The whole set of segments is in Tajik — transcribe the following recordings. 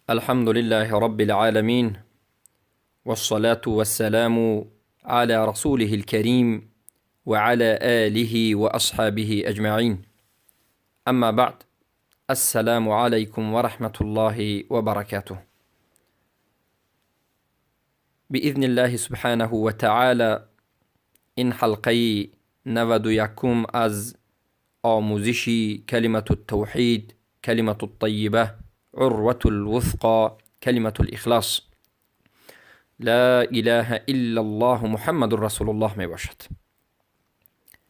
الحمد لله رب العالمين، والصلاة والسلام على رسوله الكريم وعلى آله وأصحابه أجمعين. أما بعد، السلام عليكم ورحمة الله وبركاته. بإذن الله سبحانه وتعالى این حلقه 91 از آموزش کلمة التوحید، کلمة الطیبة، عروة الوثقى، کلمة الإخلاص، لا إله إلا الله محمد رسول الله می باشد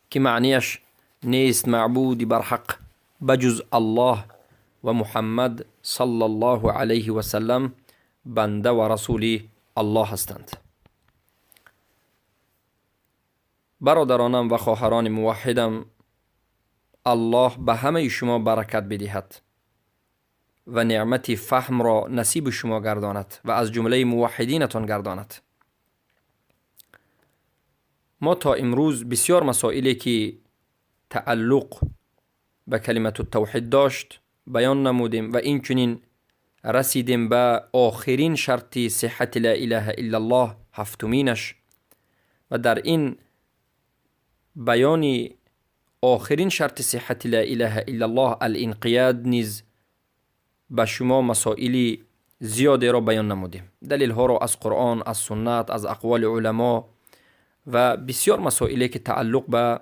که معنیش نیست معبودی برحق بجز الله و محمد صلی الله علیه و سلم بنده و رسول الله هستند. برادرانم و خواهران موحدم، الله به همه شما برکت بدهد و نعمت فهم را نصیب شما گرداند و از جمله موحدینتان گرداند. ما تا امروز بسیار مسائلی که تعلق به کلمة التوحید داشت بیان نمودیم و این چنین رسیدیم به آخرین شرط صحت لا اله الا الله، هفتمینش، و در این بیان آخرین شرط صحت لا اله الا الله، الانقیاد، نیز به شما مسائل زیادی را بیان نمودیم، دلیل ها را از قرآن، از سنت، از اقوال علما و بسیار مسائلی که تعلق به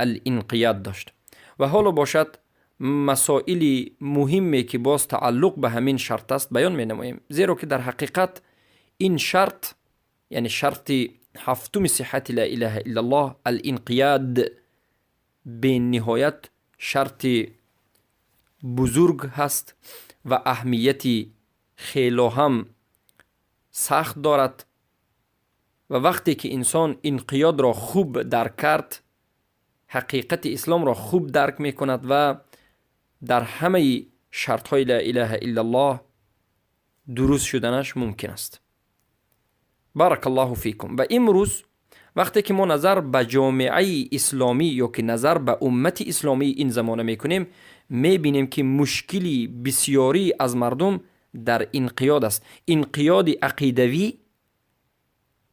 الانقیاد داشت. و حالا باشد مسائل مهمی که باز تعلق به همین شرط است بیان می نماییم، زیرا که در حقیقت این شرط، یعنی شرط هفتم صحت لا اله الا الله، الانقیاد، به نهایت شرط بزرگ هست و اهمیت خیلی هم سخت دارد و وقتی که انسان انقیاد را خوب درک کرد، حقیقت اسلام را خوب درک می کند و در همه شرط های لا اله الا الله درست شدنش ممکن است. بارک الله فیکم. و امروز وقتی که ما نظر به جامعه اسلامی یا که نظر به امت اسلامی این زمانه میکنیم، میبینیم که مشکلی بسیاری از مردم در انقیاد است، انقیاد عقیدوی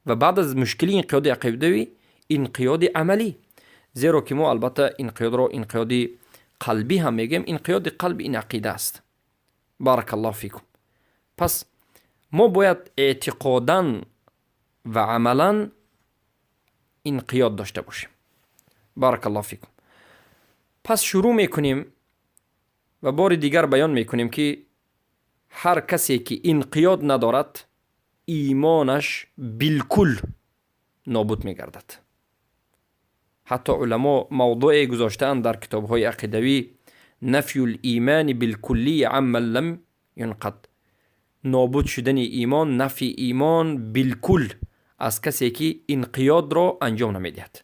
و بعد از مشکلی انقیاد عقیدوی، انقیاد عملی. زیرا که ما البته انقیاد را انقیاد قلبی هم میگیم. انقیاد قلب این عقیده است. بارک الله فیکم. پس ما باید اعتقادا و عملا انقیاد داشته باشیم. بارک الله فیکم. پس شروع میکنیم و بار دیگر بیان میکنیم که هر کسی که انقیاد ندارد، ایمانش بالکل نابود میگردد. حتی علما موضوع گذاشته‌اند در کتاب‌های عقیدوی، نفی الایمان بالکلی عمن لم ینقد، نابود شدن ایمان، نفی ایمان بالکل از کسی که انقیاد را انجام نمیدهد.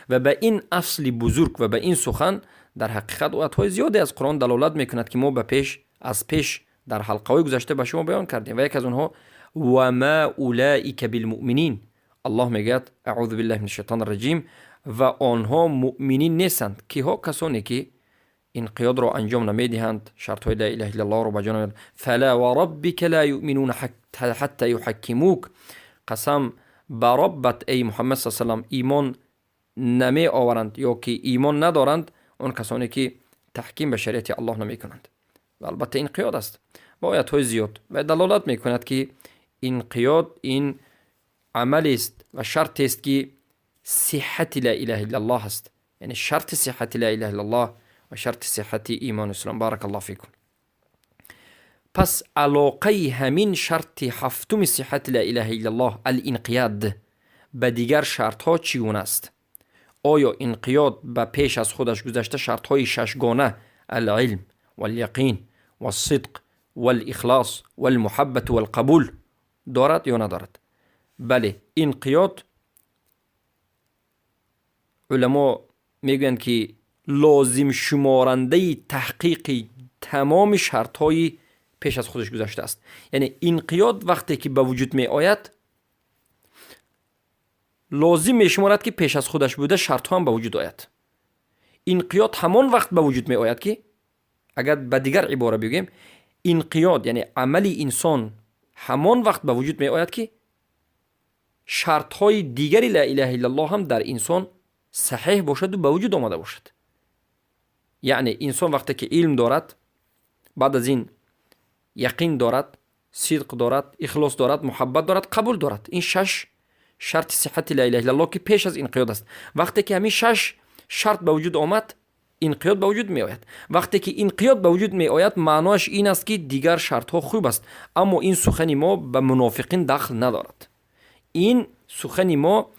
و به این اصل بزرگ و به این سخن در حقیقت آیت‌های زیادی از قرآن دلالت میکند که ما به پیش از پیش در حلقه‌های گذشته به شما بیان کردیم و یک از اونها و ما اولئک بالمؤمنین. الله میگوید، اعوذ بالله من الشیطان الرجیم، و آنها مؤمنین نیستند. کیها؟ کسانی که انقیاد را انجام نمیدهند، شرط های لا اله الا الله را بجا نمیارند. فلا وربک لا یؤمنون حتی یحکموک، قسم به ربت ای محمد صلی الله علیه و سلم، ایمان نمی آورند یا که ایمان ندارند آن کسانی که تحکیم به شریعت الله نمی کنند. و البته انقیاد است و آیت های زیاد و دلالت می کند که انقیاد این عمل است و شرط است که صحت لا اله الا الله است، یعنی شرط صحت لا اله الا الله و شرط صحت ایمان اسلام. بارک الله فیکم. پس علاقه همین شرط هفتم صحت لا اله الا الله، الانقیاد، به دیگر شرط ها چگونه است؟ آیا انقیاد به پیش از خودش گذشته شرط های ششگانه، العلم والیقین والصدق والاخلاص والمحبت والقبول، دارد یا ندارد؟ بله، انقیاد علما میگویند که لازم شمارنده تحقیق تمام شرط های پیش از خودش گذشته است. یعنی انقیاد وقتی که به وجود می آید، لازم می شمارد که پیش از خودش بوده شرط هم به وجود آید. انقیاد همان وقت به وجود می آید که، اگر به دیگر عباره بگیم Инқиёд, яъне амали инсон ҳамон вақт ба вуҷуд меояд, ки шартҳои дигари ла илаҳа иллаллоҳ ҳам дар инсон саҳеҳ бошаду ба вуҷуд омада бошад. Яъне инсон вақте ки илм дорад, баъд аз ин яқин дорад, сидқ дорад, ихлос дорад, муҳаббат дорад, қабул дорад. Ин шаш шарти сиҳати ла илаҳа иллаллоҳ, ки пеш аз инқиёд аст. Вақте ки ҳамин шаш шарт ба вуҷуд омад, инқиёд ба вуҷуд меояд. Вақте ки инқиёд ба вуҷуд меояд, маъноаш ин аст, ки дигар шартҳо хуб аст. Аммо ин сухани мо ба мунофиқин дахл надорад. Ин сухани мо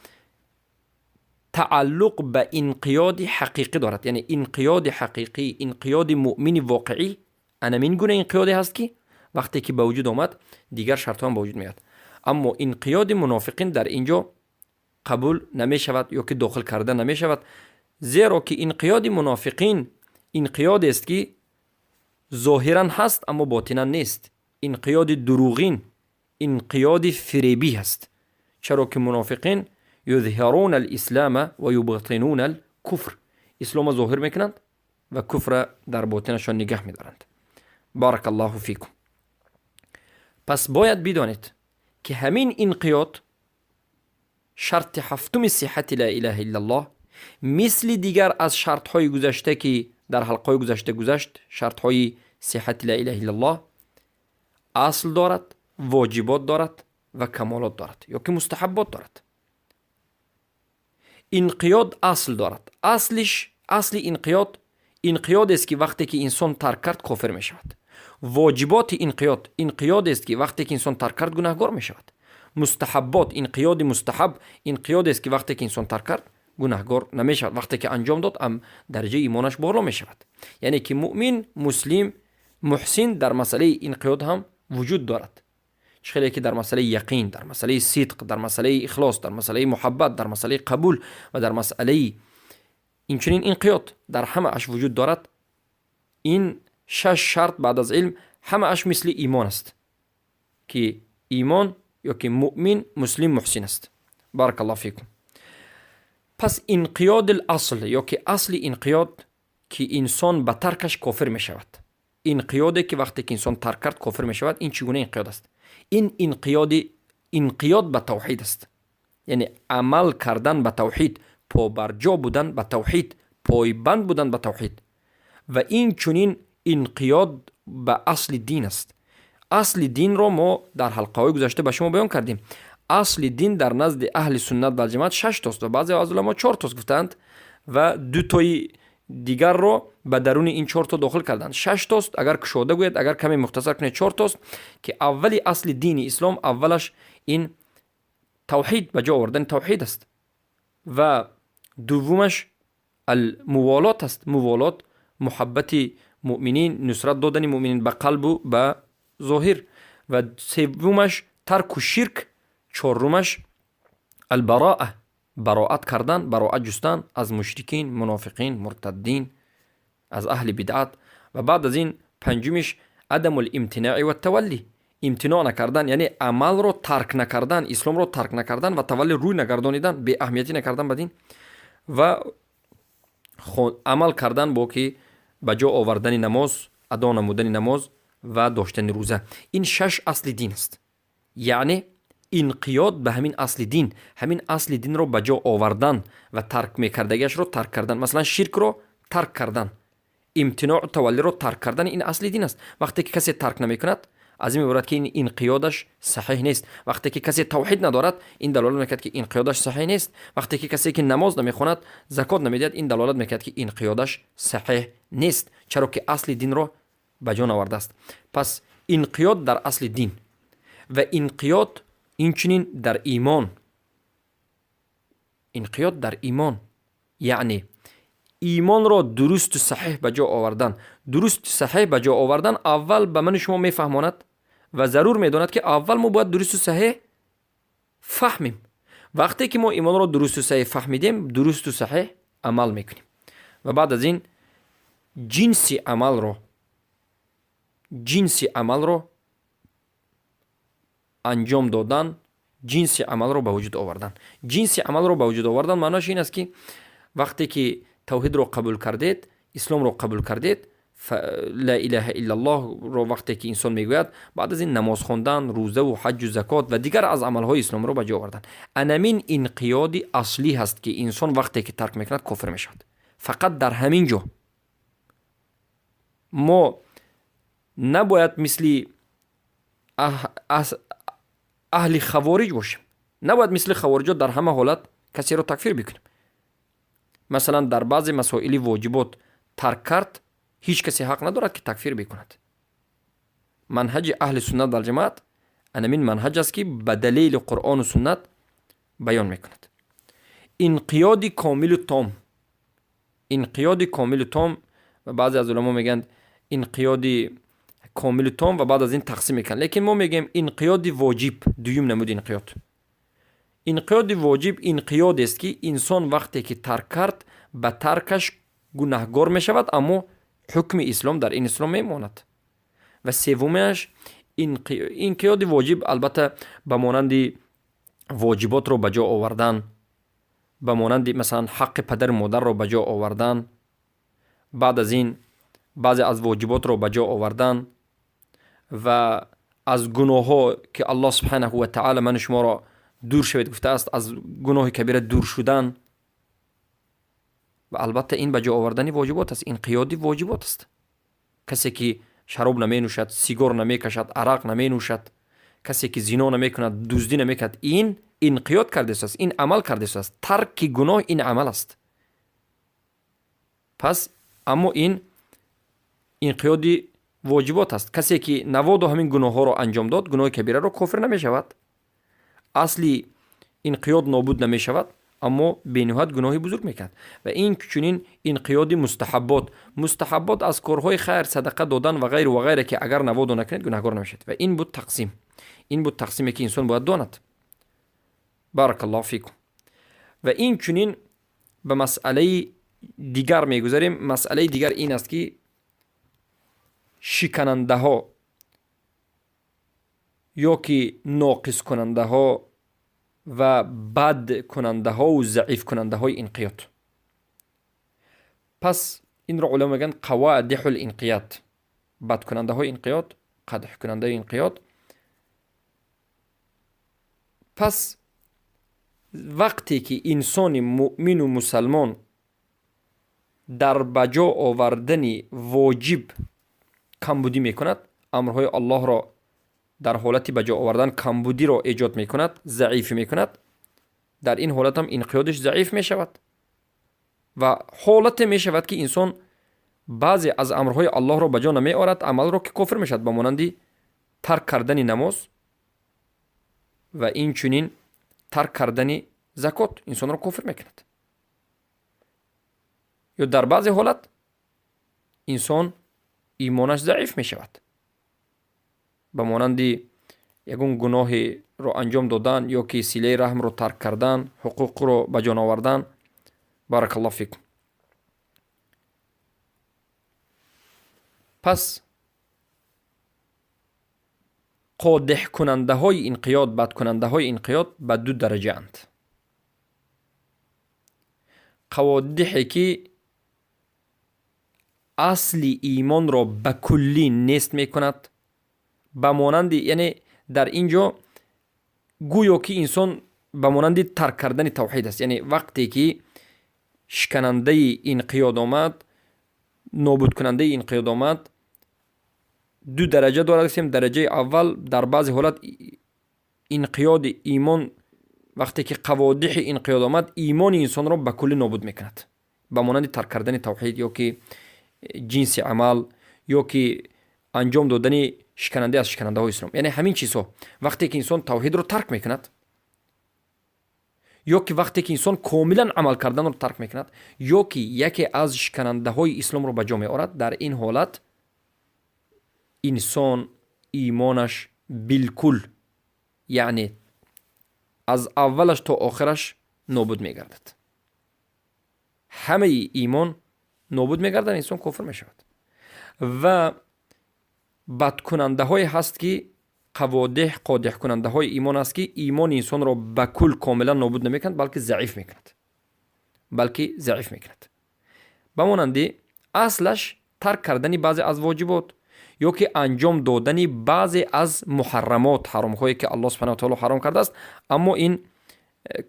тааллуқ ба инқиёди ҳақиқӣ дорад, яъне инқиёди ҳақиқӣ, инқиёди муъмини воқеӣ анамин гуна инқиёде ҳаст, ки вақте ки ба вуҷуд омад, дигар шартҳо ҳам ба вуҷуд меояд. Аммо инқиёди мунофиқин дар ин ҷо қабул намешавад ё ки дохил карда намешавад, зеро ки инқиёди мунофиқин инқиёдест, ки зоҳиран ҳаст, аммо ботинан нест. Инқиёди дурӯғин, инқиёди фиребӣ ҳаст, чаро ки мунофиқин يظهرون الإسلام ويبطنون الكفر, ислома зоҳир мекунанд ва куфра дар ботинашон нигаҳ медоранд. بارك الله فيكم. Пас бояд бидонед, ки ҳамин инқиёд, шарти ҳафтуми сиҳати ла илаҳа иллаллоҳ, мисли дигар аз шартҳои гузашта, ки дар ҳалқаҳои гузашта гузашт, шартҳои сиҳати ла илаҳа иллаллоҳ асл дорад, воҷибот дорад ва камолот дорад ё ки мустаҳаббот дорад. Инқиёд асл дорад. Аслиш, асли инқиёд инқиёдест, ки вақте ки инсон тарк кард, кофир мешавад. Воҷиботи инқиёд инқиёдест, ки вақте ки инсон тарк кард, гунаҳгор мешавад. Мустаҳаббот, инқиёди мустаҳаб инқиёдест, ки вақте ки инсон тарк кард, гунаҳгор намешавад, вақте ки анҷом дод, дараҷаи имонаш боло мешавад. Яъне ки муъмин, муслим, муҳсин дар масъалаи инқиёд ҳам вуҷуд дорад, чӣ хеле ки дар масъалаи яқин, дар масъалаи сидқ, дар масъалаи ихлос, дар масъалаи муҳаббат, дар масъалаи қабул ва дар масъалаи инчунин инқиёд дар ҳамааш вуҷуд дорад. Ин шаш шарт баъд аз илм ҳамааш мисли имон аст, ки имон ё ки муъмин, муслим, муҳсин аст. بارك الله فيكم. Пас انقياد الأصل ё ки асли инқиёд, ки инсон ба таркаш кофир мешавад, инқиёде ки вақте ки инсон тарк кард, кофир мешавад, ин чӣ гуна инқиёд аст? Ин инқиёди инқиёд ба тавҳид аст, яъне амал кардан ба тавҳид, побарҷо будан ба тавҳид, пойбанд будан ба тавҳид. Ва ин чунин инқиёд ба асли дин аст. Асли динро мо дар ҳалқаҳои гузашта ба шумо баён кардем. Асли дин дар назди аҳли суннат валҷамоат шаш тост ва баъзе аз уламо чор тост гуфтаанд ва дутои дигарро ба даруни ин чор то дохил карданд. Шаш тост агар кушода гӯяд, агар каме мухтасар кунед, чор тост, ки аввали асли дини ислом, аввалаш ин тавҳид, ба ҷо овардани тавҳид аст ва дуввумаш алмуволот аст. Муволот, муҳаббати муъминин, нусрат додани муъминин ба қалбу ба зоҳир. Ва севумаш тарку ширк, чорумаш албароа, бароат кардан, бароат ҷустан аз мушрикин, мунофиқин, муртаддин, аз аҳли бидъат. Ва баъд аз ин панҷумиш عدم الامتناع والتولي, имтиноъ накардан, яъне амалро тарк накардан, исломро тарк накардан ва тавалли, рӯй нагардонидан, беаҳамиятӣ накардан ба дин ва амал кардан бо ки ба ҷо овардани намоз, адо намудани намоз ва доштани рӯза. Ин шаш асли дин аст, яъне инқиёд ба ҳамин асли дин, ҳамин асли динро ба ҷо овардан ва тарк мекардагиашро тарк кардан. Масалан, ширкро тарк кардан, имтиноъ, таваллиро тарк кардан, ин асли дин аст. Вақте ки касе тарк намекунад, аз ин меборад, ки ин инқиёдаш саҳеҳ нест. Вақте ки касе тавҳид надорад, ин далолат мекунад, ки инқиёдаш саҳеҳ нест. Вақте ки касе ки намоз намехонад, закот намедиҳад, ин далолат мекунад, ки инқиёдаш саҳеҳ нест, чаро ки асли динро ба ҷо навардааст. Пас инқиёд дар асли дин ва инқиёд инчунин дар имон. Инқиёд дар имон, яъне имонро дурусту саҳеҳ ба ҷо овардан. Дурусту саҳеҳ ба ҷо овардан аввал ба ману шумо мефаҳмонад ва зарур медонад, ки аввал мо бояд дурусту саҳеҳ фаҳмем. Вақте ки мо имонро дурусту саҳеҳ фаҳмидем, дурусту саҳеҳ амал мекунем ва баъд аз ин ҷинси амалро анҷом додан, ҷинси амалро ба вуҷуд овардан. Ҷинси амалро ба вуҷуд овардан маъноаш ин аст, ки вақте ки тавҳидро қабул кардед, исломро қабул кардед, Ла илаҳа иллаллоҳро вақте ки инсон мегӯяд, баъд аз ин намоз хондан, рӯзаву ҳаҷҷу закот ва дигар аз амалҳои исломро ба ҷо овардан. Анамин инқиёди аслӣ ҳаст, ки инсон вақте ки тарк мекунад, кофир мешавад. Фақат дар ҳамин ҷо мо набояд мисли аҳли хавориҷ бошем, набояд мисли хавориҷо дар ҳама ҳолат касеро такфир бикунем. Масалан, дар баъзе масоили воҷибот тарк кард, ҳеҷ касе ҳақ надорад, ки такфир бикунад. Манҳаҷи аҳли суннат валҷамоат анамин манҳаҷ аст, ки ба далели Қуръону суннат баён мекунад. Инқиёди комилу том, инқиёди комилу том, ва баъзе аз уламо мегӯянд инқиёди комилу том ва баъд аз ин тақсим мекунанд, лекин мо мегӯем инқиёди воҷиб. Дуюм намуди инқиёд, инқиёди воҷиб, инқиёдест, ки инсон вақте ки тарк кард, ба таркаш гунаҳгор мешавад, аммо ҳукми ислом дар ин ислом мемонад. Ва севумаш инқиёди воҷиб, албатта, ба монанди воҷиботро ба ҷо овардан, ба монанди, масалан, ҳаққи падару модарро ба ҷо овардан, баъд аз ин баъзе аз воҷиботро ба ҷо овардан ва аз гуноҳҳо, ки Аллоҳ субҳанаҳу ва таъала ману шуморо дур шавед гуфтааст, аз гуноҳи кабира дур шудан. Ва албатта, ин ба ҷо овардани воҷибот аст, инқиёди воҷибот аст. Касе ки шароб наменӯшад, сигор намекашад, арақ наменӯшад, касе ки зино намекунад, дуздӣ намекунад, ин инқиёд кардааст, ин амал кардааст. Тарки гуноҳ ин амал аст. Пас аммо ин инқиёди воҷибот аст. Касе ки наводу ҳамин гуноҳҳоро анҷом дод, гуноҳи кабираро, кофир намешавад, асли инқиёд нобуд намешавад, аммо бениҳоят гуноҳи бузург мекунад. Ва ин чунин инқиёди мустаҳаббот, мустаҳаббот аз корҳои хайр, садақа додан ва ғайру ва ғайре, ки агар наводу накунед, гунаҳгор намешавед. Ва ин буд тақсим, ин буд тақсиме, ки инсон бояд донад. Баракаллоҳу фикум. Ва ин чунин ба масъалаи дигар мегузарем. Масъалаи дигар ин аст, ки шиканандаҳо ё ки ноқискунандаҳо ва бадкунандаҳову заифкунандаҳои инқиёд. Пас инро уламо мегӯянд қавадиҳул инқиёд, бадкунандаҳои инқиёд, қадҳкунандаи инқиёд. Пас вақте ки инсони муъмину мусалмон дар ба ҷо овардани воҷиб камбудӣ мекунад, амрҳои Аллоҳро дар ҳолати ба ҷо овардан камбудиро эҷод мекунад, заиф мекунад, дар ин ҳолат ҳам инқиёдиш заиф мешавад. Ва ҳолате мешавад, ки инсон баъзе аз амрҳои Аллоҳро ба ҷо намеорад, амалро, ки кофир мешавад, ба монанди тарк кардани намоз ва инчунин тарк кардани закот инсонро кофир мекунад. Ё дар баъзе ҳолат инсон имонаш заиф мешавад, ба монанди ягон гуноҳеро анҷом додан ё ки силаи раҳмро тарк кардан, ҳуқуқро ба ҷон овардан. Баракаллоҳу фикум. Пас қодеҳкунандаҳои инқиёд, бадкунандаҳои инқиёд ба ду дараҷаанд. Қаводиҳе ки асли имонро ба куллӣ нест мекунад, ба монанди, яъне дар ин ҷо гӯё ки инсон ба монанди тарк кардани тавҳид аст. Яъне вақте ки шиканандаи инқиёд омад, нобудкунандаи инқиёд омад, ду дараҷа дорад, гуфтем. Дараҷаи аввал, дар баъзе ҳолат инқиёди имон, вақте ки қаводиҳи инқиёд омад, имони инсонро ба куллӣ нобуд мекунад, ба монанди тарк кардани тавҳид ё ки ҷинси амал ё ки анҷом додани шиканандаи аз шиканандаҳои ислом. Яъне ҳамин чизҳо, вақте ки инсон тавҳидро тарк мекунад ё ки вақте ки инсон комилан амал карданро тарк мекунад ё ки яке аз шиканандаҳои исломро ба ҷо меорад, дар ин ҳолат инсон имонаш билкул, яъне аз аввалаш то охираш нобуд мегардад, ҳамаи имон нобуд мегардад, инсон кофир мешавад. Ва бадкунандаҳое ҳаст, ки қаводеҳ, қодеҳкунандаҳои имон аст, ки имони инсонро ба кул комилан нобуд намекунад, балки заиф мекунад, балки заиф мекунад. Ба монанди аслаш Тарк кардани баъзе аз воҷибот ё ки анҷом додани баъзе аз муҳаррамот, ҳаромҳое, ки Аллоҳ субҳана таоло ҳаром кардааст, аммо ин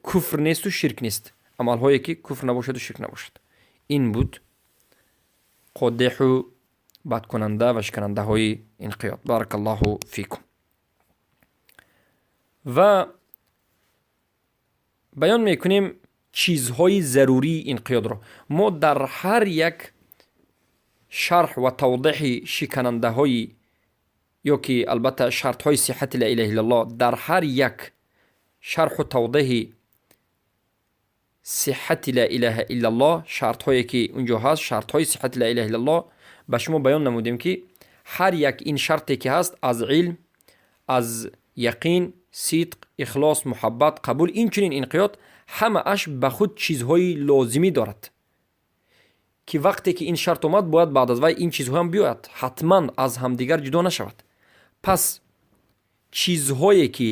куфр несту ширк нест, амалҳое, ки куфр набошаду ширк набошад. Ин буд қодеҳу бадкунанда ва шиканандаҳои инқиёд. Баракаллоҳу фикум. Ва баён мекунем чизҳои зарурии инқиёдро. Мо дар ҳар як шарҳ ва тавдеҳи шиканандаҳои ё ки албатта шартҳои сиҳати ла илаҳа иллаллоҳ, дар ҳар як шарҳу тавдеҳи сиҳати ла илаҳа иллаллоҳ, шартҳое, ки унҷо ҳаст, шартҳои сиҳати ла илаҳа иллаллоҳ, ба шумо баён намудем, ки ҳар як ин шарте, ки ҳаст, аз илм, аз яқин, сидқ, ихлос, муҳаббат, қабул, инчунин инқиёд, ҳамааш ба худ чизҳои лозимӣ дорад, ки вақте ки ин шарт омад, бояд баъд аз вай ин чизҳоам биёяд, ҳатман аз ҳамдигар ҷудо нашавад. Пас чизҳое, ки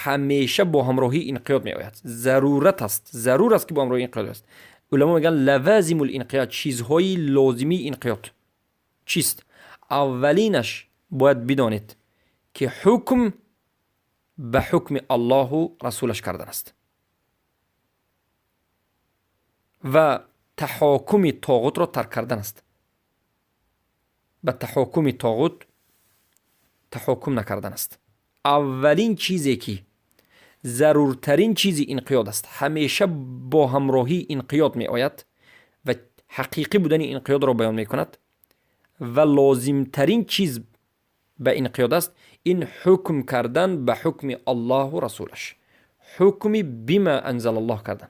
ҳамеша бо ҳамроҳии инқиёд меояд, зарурат аст, зарур аст, ки бо ҳамроҳии инқиёд аст, уламо мегӯянд лавазимул инқиёд, чизҳои лозимии инқиёд чист? Аввалинаш, бояд бидонед, ки ҳукм ба ҳукми Аллоҳу расулаш кардан аст ва таҳокуми тоғутро тарк кардан аст, ба таҳокуми тоғут таҳокум накардан аст. Аввалин чизе, ки заруртарин чизи инқиёд аст, ҳамеша бо ҳамроҳии инқиёд меояд ва ҳақиқӣ будани инқиёдро баён мекунад ва лозимтарин чиз ба инқиёд аст, ин ҳукм кардан ба ҳукми Аллоҳу расулаш, ҳукми бима анзалаллоҳ кардан,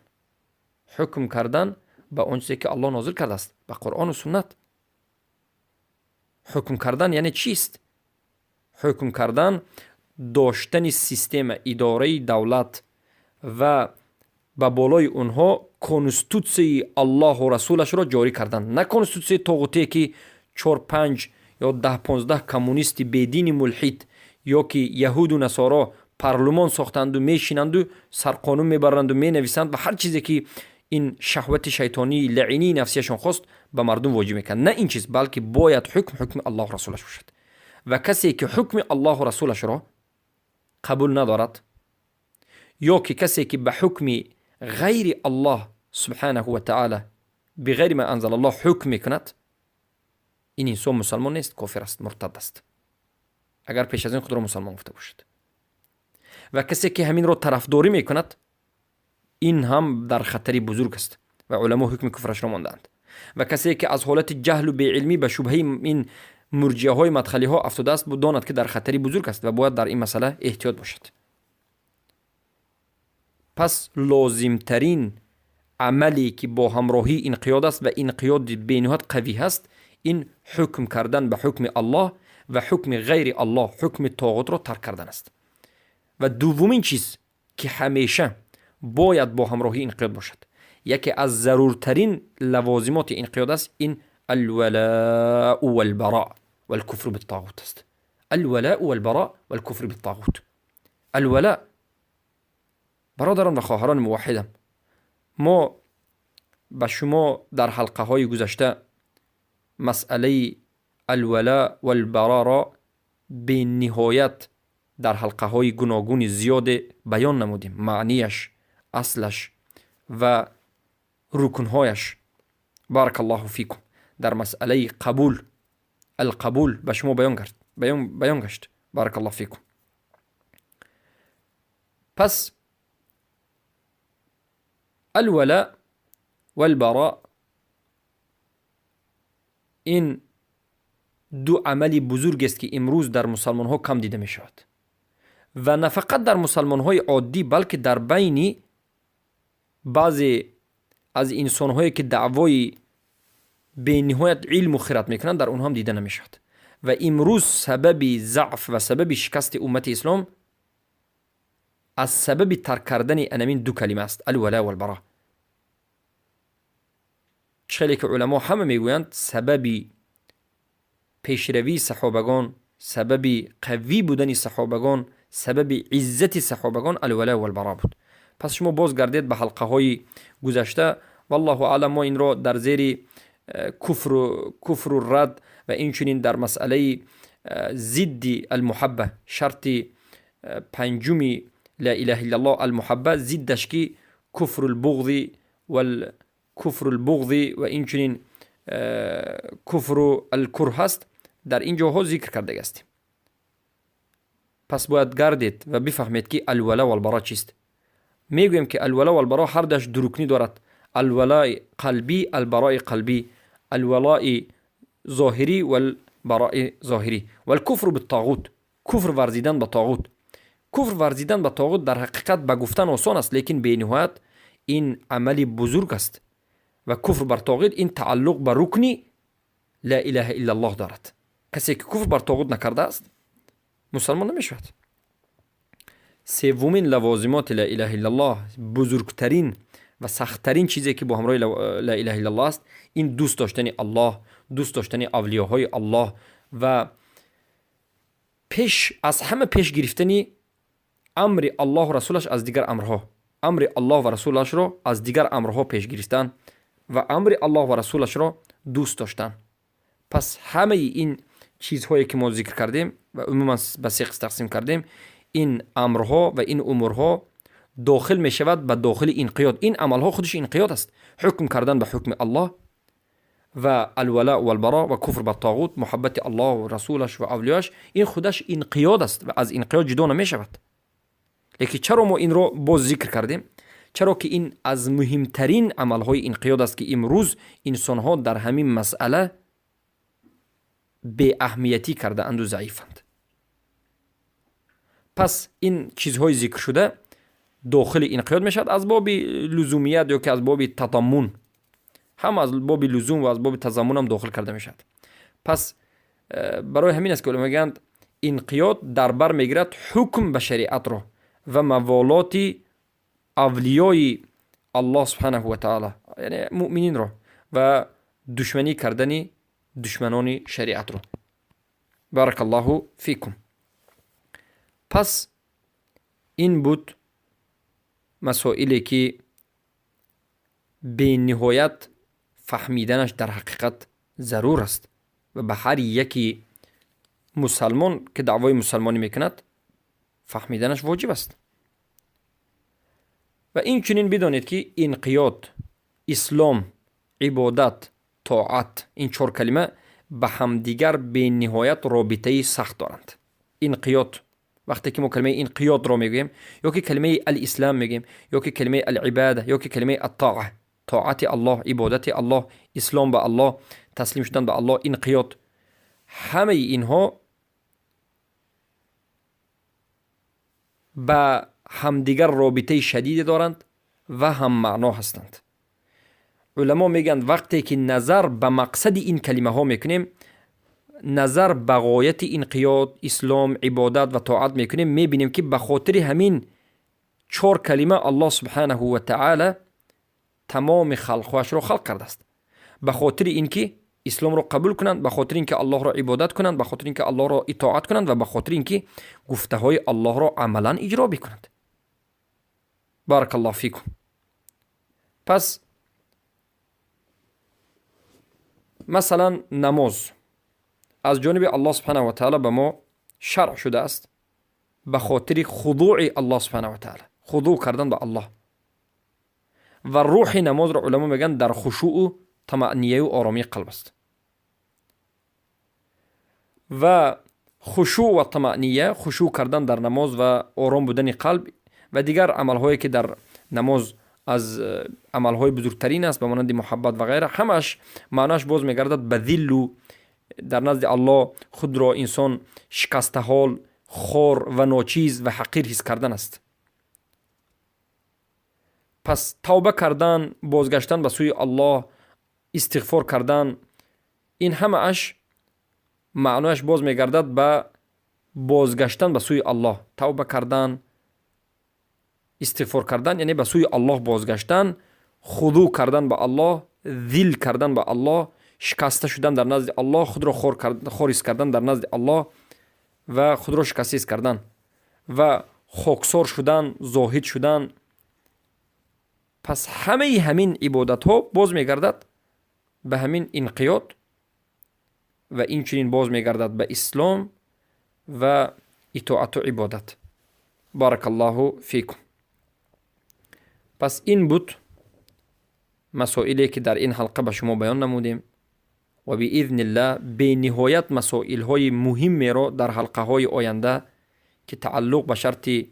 ҳукм кардан ба он чизе, ки Аллоҳ нозил кардааст, ба Қуръону суннат ҳукм кардан. Яъне чист ҳукм кардан? Доштани система, идораи давлат ва ба болои онҳо конститутсияи Аллоҳу расулашро ҷорӣ кардан, на конститутсияи тоғутие, ки чор, панҷ ё 10-15 коммунисти бедини мулҳид ё ки яҳуду насоро парлумон сохтанду мешинанду сарқонун мебаранду менависанд ва ҳар чизе, ки ин шаҳвати шайтонии лаъинии нафсияшон хост, ба мардум воҷиб мекунад. На ин чиз, балки бояд ҳукм ҳукми Аллоҳу расулаш бошад. Ва касе, ки ҳукми Аллоҳу расулашро қабул надорад ё ки касе, ки ба ҳукми ғайри Аллоҳ субҳанаҳу ва таъала, биғайри ма анзалаллоҳ ҳукм мекунад, ин инсон мусалмон нест, кофир аст, муртад аст, агар пеш аз ин худро мусалмон гуфта бошад. Ва касе, ки ҳаминро тарафдорӣ мекунад, ин ҳам дар хатари бузург аст ва уламо ҳукми куфрашро мондаанд. Ва касе, ки аз ҳолати ҷаҳлу беилмӣ ба шубҳаи ин мурҷиаҳои мадхалиҳо афтодааст, донад, ки дар хатари бузург аст ва бояд дар ин масъала эҳтиёт бошад. Пас лозимтарин амале, ки бо ҳамроҳии инқиёд аст ва инқиёди бениҳоят қавӣ ҳаст, ин ҳукм кардан ба ҳукми Аллоҳ ва ҳукми ғайри Аллоҳ, ҳукми тоғутро тарк кардан аст. Ва дуввумин чиз, ки ҳамеша бояд бо ҳамроҳии инқиёд бошад, яке аз заруртарин лавозимоти инқиёд аст, ин алвалау валбаро валкуфру биттоғут аст. Алвалау валбаро валкуфру биттоғут. Алвала, бародарон ва хоҳарони муваҳҳидам, мо ба шумо дар ҳалқаҳои гузашта масъалаи алвала валбароро бениҳоят дар ҳалқаҳои гуногуни зиёде баён намудем, маънияш, аслаш ва рукнҳояш. Баракаллоҳу фикум. Дар масъалаи қабул, алқабул, ба шумо баён гашт. Баракаллоҳу фикум. Пас алвала валбаро, ин ду амали бузургест, ки имрӯз дар мусалмонҳо кам дида мешавад ва на фақат дар мусалмонҳои оддӣ, балки дар байни баъзе аз инсонҳое, ки даъвои бениҳоят илму хират мекунанд, дар онҳо ҳам дида намешавад. Ва имрӯз сабаби заъф ва сабаби шикасти уммати ислом аз сабаби тарк кардани анамин ду калима аст: алвала валбара. Чӣ хеле ки уламо ҳама мегӯянд, сабаби пешравии саҳобагон, сабаби қавӣ будани саҳобагон, сабаби иззати саҳобагон алвала валбара буд. Пас шумо боз гардед ба ҳалқаҳои гузашта. Валлоҳу аълам, мо инро дар зери куфру рад ва инчунин дар масъалаи зидди алмуҳабба, шарти панҷуми ла илаҳа иллаллоҳ алмуҳабба, зиддаш ки куфрулбуғзи куфрулбуғзи ва инчунин куфру алкурҳ аст, дар ин ҷоҳо зикр карда ҳастем. Пас бояд гардед ва бифаҳмед, ки алвала валбаро чист. Мегӯем, ки алвала валбаро ҳардуяш ду рукнӣ дорад: алвалаи қалбӣ, албарои қалбӣ, алвалои зоҳирӣ валбарои зоҳирӣ. Валкуфру биттоғут, куфр варзидан ба тоғут. Куфр варзидан ба тоғут дар ҳақиқат ба гуфтан осон аст, лекин бениҳоят ин амали бузург аст ва куфр бар тоғут ин тааллуқ ба рукни ла илаҳа иллаллоҳ дорад. Касе ки куфр бар тоғут накардааст, мусалмон намешавад. Севумин лавозимоти ла илаҳа иллаллоҳ, бузургтарин ва сахттарин чизе ки бо ҳамроҳи ла илаҳа иллаллоҳ аст, ин дӯст доштани Аллоҳ, дӯст доштани авлиёҳои Аллоҳ ва пеш аз ҳама пеш гирифтани амри Аллоҳу расулаш аз дигар амрҳо, амри Аллоҳ ва расулашро аз дигар амрҳо пеш гирифтан ва амри Аллоҳ ва расулашро дӯст доштан. Пас ҳамаи ин чизҳое ки мо зикр кардем ва умуман ба се қисм тақсим кардем, ин амрҳо ва ин умурҳо дохил мешавад ба дохили инқиёд. Ин амалҳо худаш инқиёд аст: ҳукм кардан ба ҳукми Аллоҳ ва алвала валбаро ва куфр ба тоғут, муҳаббати Аллоҳу расулаш ва авлиёш, ин худаш инқиёд аст ва аз инқиёд ҷудо намешавад. Лекин чаро мо инро боз зикр кардем? Чаро ки ин аз муҳимтарин амалҳои инқиёд аст, ки имрӯз инсонҳо дар ҳамин масъала беаҳамиятӣ кардаанду заифанд. Пас ин чизҳои зикршуда дохили инқиёд мешавад аз боби лузумият ё ки аз боби тазаммун, ҳам аз боби лузум ва аз боби тазаммунам дохил карда мешавад. Пас барои ҳамин аст, ки уламо мегӯянд, инқиёд дар бар мегирад ҳукм ба шариатро ва маволоти авлиёи Аллоҳ субҳанаҳу ва таала, яъне муъмининро, ва душманӣ кардани душманони шариатро. Баракаллоҳу фикум. Пас ин буд масоиле, ки бениҳоят фаҳмиданаш дар ҳақиқат зарур аст ва ба ҳар яки мусалмон, ки даъвои мусалмонӣ мекунад, фаҳмиданаш воҷиб аст. Ва инчунин бидонед, ки инқиёд, ислом, ибодат, тоат, ин чор калима ба ҳамдигар бениҳоят робитаи сахт доранд. Инқиёд, вақте ки мо калимаи инқиёдро мегӯем ё ки калимаи алислам мегӯем, ё ки калимаи алибада, ё ки калимаи аттоа, тоати Аллоҳ, ибодати Аллоҳ, ислом ба Аллоҳ, таслим шудан ба Аллоҳ, инқиёд, ҳамаи инҳо ба ҳамдигар робитаи шадиде доранд ва ҳаммаъно ҳастанд. Уламо мегӯянд, вақте ки назар ба мақсади ин калимаҳо мекунем, назар ба ғояти инқиёд, ислом, ибодат ва тоат мекунем, мебинем, ки ба хотири ҳамин чор калима Аллоҳ субҳанаҳу ва таала тамоми халқҳояшро халқ кардааст: ба хотири ин ки исломро қабул кунанд, ба хотири ин ки Аллоҳро ибодат кунанд, ба хотири ин ки Аллоҳро итоат кунанд ва ба хотири ин ки гуфтаҳои Аллоҳро амалан иҷро бикунанд. Баракаллоҳу фикум. Пас масалан, намоз аз ҷониби Аллоҳ субҳанаҳу ва таала ба мо шаръ шудааст ба хотири худӯи Аллоҳ субҳанаҳу ва таала, худӯъ кардан ба Аллоҳ. Ва рӯҳи намозро уламо мегӯянд, дар хушӯъу тамаънияю оромии қалб аст. Ва хушӯъ ва тамаъния, хушӯъ кардан дар намоз ва ором будани қалб ва дигар амалҳое, ки дар намоз аз амалҳои бузургтарин аст, ба монанди муҳаббат ва ғайра, ҳамааш маъноаш боз мегардад ба зиллу дар назди Аллоҳ худро инсон шикастаҳол, хор ва ночиз ва ҳақир ҳис кардан аст. Пас тавба кардан, бозгаштан ба сӯи Аллоҳ, истиғфор кардан, ин ҳамааш маънояш боз мегардад ба бозгаштан ба сӯи Аллоҳ. Тавба кардан, истиғфор кардан, яъне ба сӯи Аллоҳ бозгаштан, худӯъ кардан ба Аллоҳ, зил кардан ба Аллоҳ, шикаста шудан дар назди Аллоҳ, худро хор ҳис кардан дар назди Аллоҳ ва худро шикаста ҳис кардан ва хоксор шудан, зоҳид шудан. Пас ҳамаи ҳамин ибодатҳо боз мегардад Ба ҳамин инқиёд ва инчунин боз мегардад ба ислом ва итоату ибодат. بارك الله فيكم. Пас ин буд масоиле, ки дар ин ҳалқа ба шумо баён намудем, ва بإذن الله бениҳоят масоилҳои муҳиммеро дар ҳалқаҳои оянда, ки тааллуқ ба шарти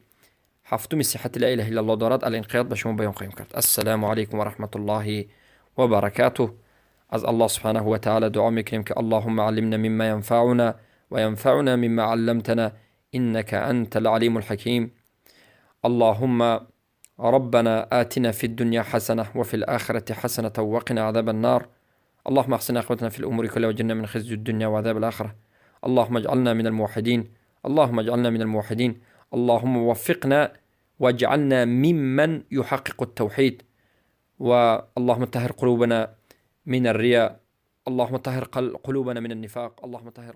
ҳафтуми сиҳати لا إله إلا الله дорад, الانقياد, ба шумо баён хоҳем кард. السلام عليكم ورحمة الله وبركاته. Аз Аллоҳ سبحانه وتعالى дуо мекунем, ки اللهم علمنا مما ينفعنا وانفعنا مما علمتنا إنك أنت العليم الحكيم. اللهم ربنا آتنا في الدنيا حسنة وفي الآخرة حسنة وقنا عذاب النار. اللهم احسن عاقبتنا في الأمور كلها واجرنا من خزي الدنيا وعذاب الآخرة. اللهم اجعلنا من الموحدين، اللهم اجعلنا من الموحدين. اللهم وفقنا واجعلنا ممن يحقق التوحيد. واللهم طهر قلوبنا من الرياء، اللهم طهر قلوبنا من النفاق، اللهم طهر